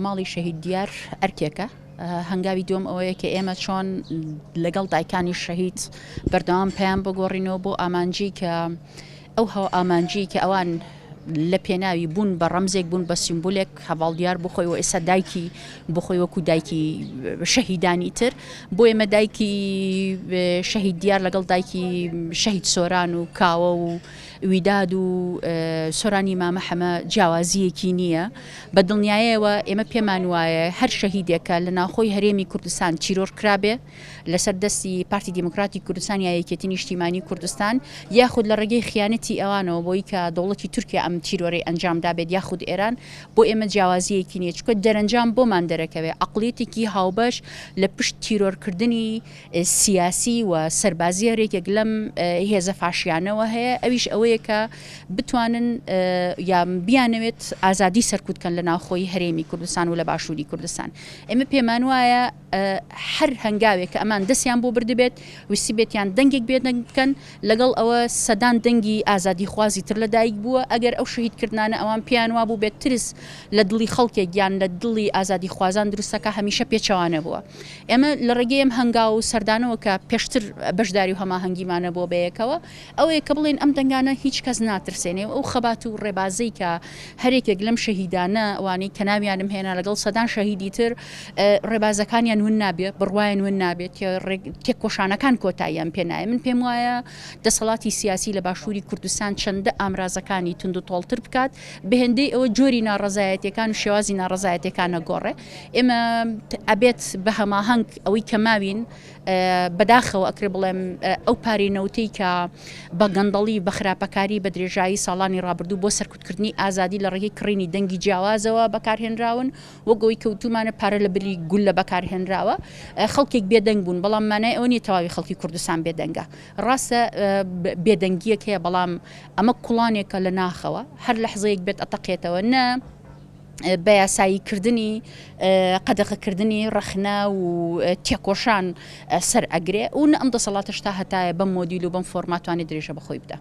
ماڵی شەهید دیار ئەرکێکە، هەنگاوی دووەم ئەوەیە کە ئێمە چۆن لەگەڵ دایکانی شەهید بەردەوام پەیام بگۆڕینەوە بۆ ئامانجی کە ئەو هەو ئامانجی کە ئەوان لە پێناوی بوون بە ڕەمزێک بوون بە سیمبولێک هەڤاڵ دیار بۆ خۆی و ئێستا دایکی بۆ خۆی وەکو دایکی شەهیدانی تر بۆ ئێمە دایکی شەهید دیار لەگەڵ دایکی شەهید سۆران و کاوە و ویداد و سۆرانی مامە حەمە جیاوازییەکی نییە. بە دڵنیایەوە ئێمە پێمان وایە هەر شەهیدێک کە لە ناوخۆی هەرێمی کوردستان تیرۆر کرابێ لەسەر دەستی پارتی دیموکراتی کوردستان یا یەکێتی نیشتیمانی کوردستان یاخود لە ڕێگەی خیانەتی ئەوانەوە بۆی کە دەوڵەتی تورکیا ئەم تیرۆرەی ئەنجام دابێت یاخود ئێران بۆ ئێمە جیاوازییەکی نییە چونکە دەرەنجام بۆمان دەرەکەوێ عەقڵیەتێکی هاوبەش لە پشت تیرۆرکردنی سیاسی و سەربازی هەر یەکێک لەم هێزە فاشیانەوە هەیە ئەویش ئەوەیە کە بتوانن یا بیانەوێت ئازادی سەرکوت کەن لە ناوخۆی هەرێمی کوردستان و لە باشووری کوردستان ئێمە پێمان وایە هەر هەنگاوێک کە ئەمان دەستیان بۆ بردبێت ویستبێتیان دەنگێک بێدەنگ بکەن لەگەڵ ئەوە سەدان دەنگی ئازادیخوازی تر لەدایک بووە ئەگەر ئەو شەهیدکردنانە ئەوان پێیان وابوو بێت ترس لە دڵی خەڵکێک یان لە دڵی ئازادیخوازان دروستەکە هەمیشە پێچەوانە بووە. ئێمە لە ڕێگەی ئەم هەنگاو و سەردانەوە کە پێشتر بەشداری و هەماهەنگیمان هەبووە بەیەکەوە، ئەوەیە کە بڵێین ئەم دەنگانە هیچ کەس ناترسێنێ و ئەو خەبات و ڕێبازەی کە هەریەکێک لەم شەهیدانە ئەوانەی کە ناویانم هێنا لەگەڵ سەدان شەهیدی تر ڕێبازەکانیان ون نابێ، بڕوایان ون نابێ، تێکۆشانەکان کۆتاییان پێ نایە. من پێم وایە دەسەڵاتی سیاسی لە باشووری کوردستان چەندە ئامرازەکانی توندوتۆڵتر بکات، بە هێندەی ئەوە جۆری ناڕەزایەتیەکان و شێوازی ناڕەزایەتیەکان ئەگۆڕێ. ئێمە ئەبێت بە هەماهەنگ ئەوەی کە ماوین بەداخەوە ئەکرێ بڵێم ئەو پارەی نەوتەی کە بە گەندەڵی بە خراپەکاری بە درێژایی ساڵانی ڕابردوو بۆ سەرکوتکردنی ئازادی لە ڕێگەی کڕینی دەنگی جیاوازەوە بەکارهێنراون وەک ئەوەی کە وتومانە پارە لە بری گوللە بەکارهێنراوە خەڵکێک بێدەنگ بوون بەڵام مانای ئەوە نیە تەواوی خەڵکی کوردستان بێدەنگە ڕاستە بێدەنگیەک هەیە بەڵام ئەمە کوڵانێکە لە ناخەوە هەر لەحزەیەک بێت ئەتەقێتەوە نە بە یاسایی کردنی قەدەغەکردنی ڕەخنە و تێکۆشان سەر ئەگرێ و نە ئەم دەسەڵاتەش تا هەتایە بەم مۆدیل و بەم فۆرماتوانێ درێژە بە خۆی بدا.